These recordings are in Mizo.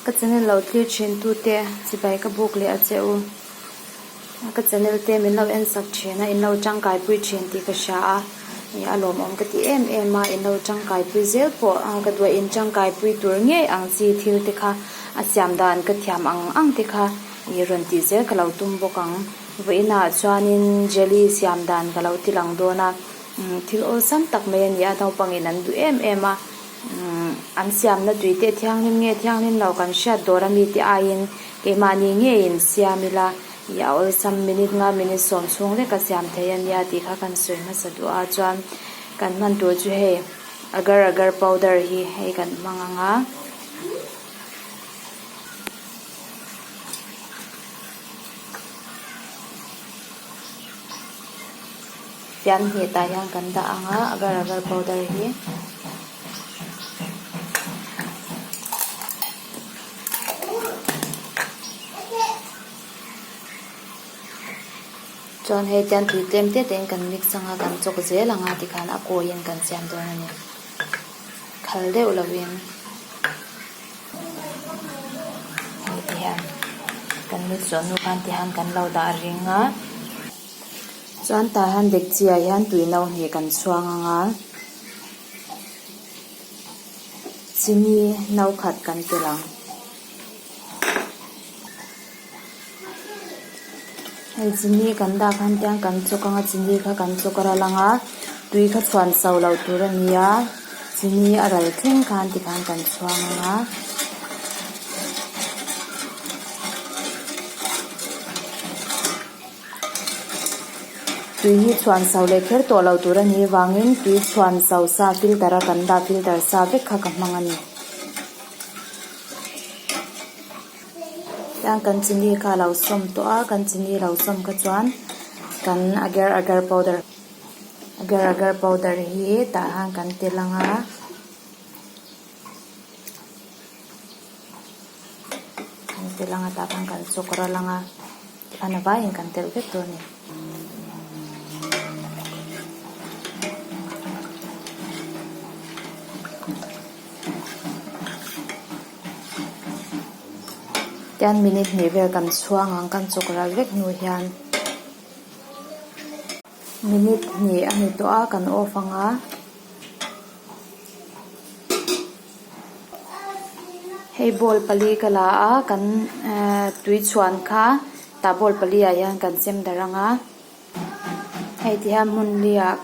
Ka channel lo thlir thin tute chibai ka buk leh a che u. Ka channel te min lo en sak thin a, in lo tangkai pui thin tih ka hria a, ih a lawmawm ka ti em em a, in lo tangkai pui zel pawh ka duh a in tangkai pui tur ngei ang chi thil te kha a siam dan ka thiam ang ang te kha ih rawn tih zel ka lo tum bawk ang. Vawiinah chuanin jelly siam dan ka lo ti lang dawn a, thil awlsam tak mai a ni a, naupangin an duh em em a. An siamna tui te thianghlim nge thianghlim lo kan hriat dawr a mite aiin keimahni ngeiin siam ila ih a awlsam minute nga minute sawm chhung lek a siam thei a nia tih kha kan sawi hmasa duh a chuan kan hman tur chu hei agar agar powder hi hei kan hmang ang a. Fian hnih tah hian kan dah ang a agar agar powder hi. Chuan hei tian tui tlem te te in kan mix ang a kan chawk zel ang a tikhan a kawiin kan siam dawn a ni khal deuh lovin hei ti hian kan mix zawh hnu khan ti hian kan lo dah ring a. Chuan tah hian dekchi ah hian tui no hnih kan chhuang ang a, chini no khat kan tel ang. Hei chini kan dah khan tiang kan chawk ang a, chini kha kan chawk ral ang a, tui kha chhuan so loh tur a ni a, chini a ral thleng khan tikhan kan chhuang ang a. Tui hi chhuan so leh kher tawh lo tur a nih vangin tui chhuan so sa filter a kan dah filter sa vek kha ka hmang a ni. Tiang kan chini kha a lo sawm tawh a kan chini lo sawm kha chuan kan agar agar powder agar agar powder hi tah hian kan tel ang a. Kan tel ang a tah khan kan chawk ral ang a tikhan a vaiin kan telh vek dawn a ni. Tian minute hnih vel kan chhuang ang kan chawk ral vek hnu hian minute hnih a ni tawh a kan off ang a. Hei bowl pali ka la a kan ehh tui chhuan kha tah bowl pali ah hian kan chem darh ang a hei ti hian hmun li ah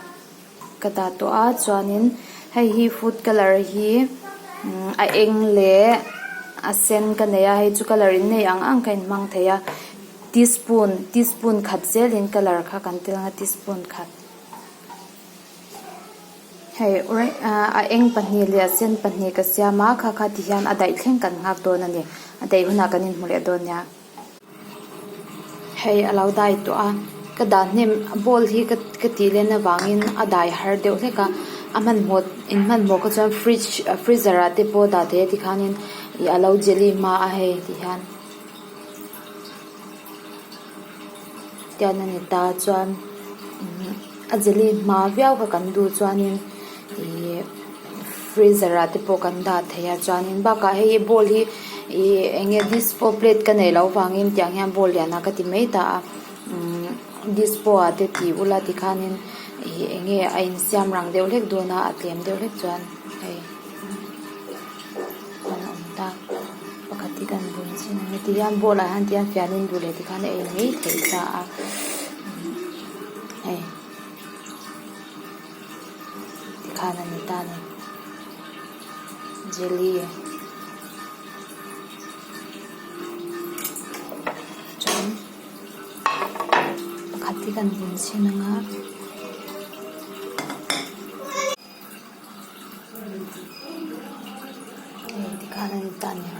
ka dah tawh a chuanin hei hi food colour hi umm a eng leh a sen ka nei a hei chu colour in nei ang ang kha in hmang thei a teaspoon teaspoon khat zelin colour kha kan tel ang a teaspoon khat. Hei a eng pahnih leh a sen pahnih ka siam a kha kha ti hian a daih thleng kan nghak dawn a ni a daih hunah kan inhmu leh dawn nia hei a lo dai tawh a ka dah hnem bowl hi ka ka tih len avangin a dai har deuh hlek a a hmanhmawh in hmanhmawh kha chuan fridge freezer ah te pawh dah thei a tikhanin ih a lo jelly hma a hei ti hian. Tian a ni ta chuan a jelly hma viau kha kan duh chuanin ihh freezer ah te pawh kan dah thei a chuanin bakah hei hi bowl hi ihh eng nge dispo plate ka neih loh vangin tiang hian bowl lian ah ka ti mai ta a umm dispo ah te ti ula tikhanin ih eng nge a insiam rang deuh hlek dawn a a tlem deuh hlek chuan hei. An awm ta pakhat hi kan bun chin ang heti hian bowl ah hian tihian fianin duh leh tikhan a ei mai theih ta a hei tikhan a ni ta a ni jelly chuan pakhat hi kan bun chhin ang a. Hei tikhan a ni ta a ni.